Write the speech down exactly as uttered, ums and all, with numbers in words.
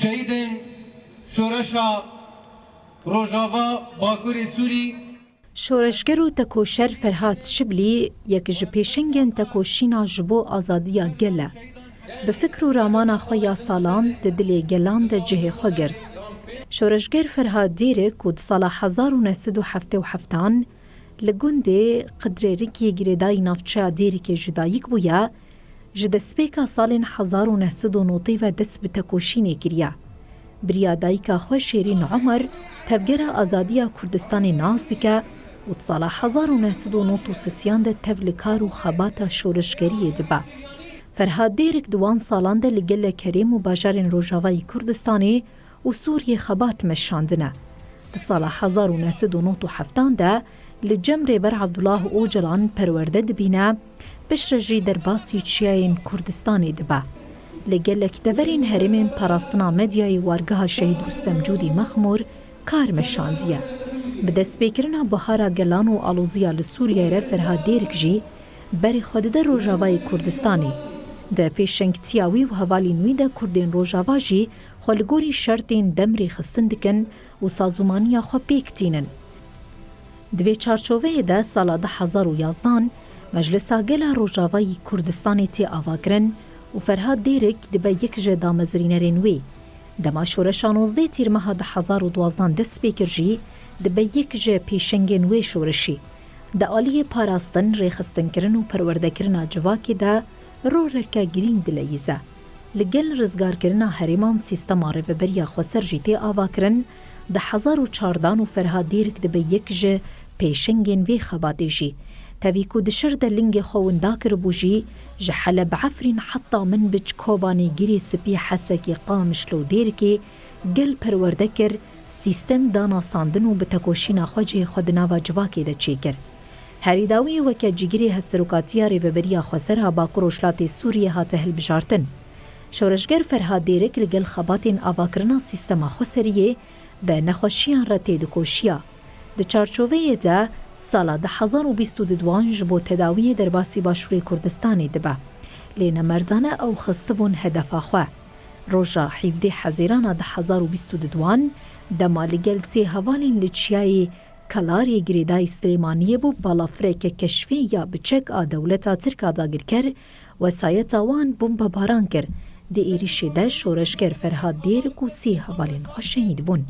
Şehîdên şoreşa Rojava Bakurê Sûrî. Şoreşger û tekoşer Ferhat Şiblî yek ji pêşengên tekoşîna ji bo azadiya gel e. Bi fikr û ramana xwe ya salan di dilê gelan de cihê xwe girt. Şoreşger Ferhat Dêrik ku di sala hezar û neh sed û heftê û heftan li gundê Qidrêrikê girêdayî navçeya Dêrikê ji dayik bûye, ji destpêka salên hezar û neh sed û notê ve dest bi tekoşînê kiriye. Bi riya dayika xwe Şêrîn Omer tevgera azadiya Kurdistanê nas dike û di sala hezar û neh sed û nod û sisiyan de tev li kar û xebata şoreşgeriyê dibe. Ferhat Dêrik di wan salan de li gelek herêm û bajarên Rojavayî Kurdistanê û Sûriyê xebat meşandine. Di sala hezar û neh sed û nod û heftan de li cem Rêber Abdullah Ocalan perwerde dibîne, piştre jî derbasî çiyayên Kurdistanê dibe. Li gelek deverên herêmên parastina medyayê wargeha Şehîd Rustem Cûdî Mexmûr kar meşandiye. Bi destpêkirina Bihara Gelan û aloziya li Sûriyeyê re Ferhat Dêrik jî berê xwe dide Rojavayê Kurdistanê. Di pêşengtiya wî û hevalên wî de Kurdên Rojava jî xwe li gorî şertên dem rêxistin dikin û sazûmaniya xwe pêk tînin. Di vê çarçoveyê de sala du hezar û yazdan Meclisa Gela Rojavayî Kurdistanê tê avakirin û Ferhat Dêrik dibe yek ji damezrînerên wê. Dema şoreşa nozdeh Tîrmeha du hezar û duwazdan dest pê kir jî dibe yek ji pêşengên wê şoreşî. Di aliyê parastin, rêxistinkirin û perwerdekirina civakê de roleke girîng dileyîze. Li gel rizgarkirina herêman sîstema rêveberiya xweser jî tê avakirin, du hezar û çardan û Ferhat Dêrik dibe yek ji pêşengên vê xebatê jî. Tevî ku di şer de lingê xwe winda kiribû jî, ji Heleb Efrîn heta Minbic Kobanê Girê Spî Hesekê Qamişlo Dêrikê gel perwerde kir, sîstem da nasandin û bi tekoşîna xwe cihê xwe di nava civakê de çêkir. Herî dawiyê weke cîgirê hevserokatiya Rêveberiya Xweser a Bakur Rojhilatê Sûriyê hate hilbijartin. Şoreşger Ferhat Dêrik li gel xebatên avakirina sîstema xweseriyê bi nexweşiyan re têdikoşiya. Di çarçoveyê de sala du hezar û bîst û duduan ji bo tedawiyê derbasî Başûrê Kurdistanê dibe. Lê ne merdane ew xistibûn hedefa xwe. Roja hevdeh Hezîrana du hezar û bîst û duduan, dema li gel sê hevalên li çiyayê Kelarê girêdayî Silêmaniyê bû, balafireke keşfê ya bi çek a dewleta Tirk a dagirker wesayeta wan bombebaran kir. Di êrîşê de şoreşger Ferhat Dêrik û sê hevalên xwe şehîd bûn.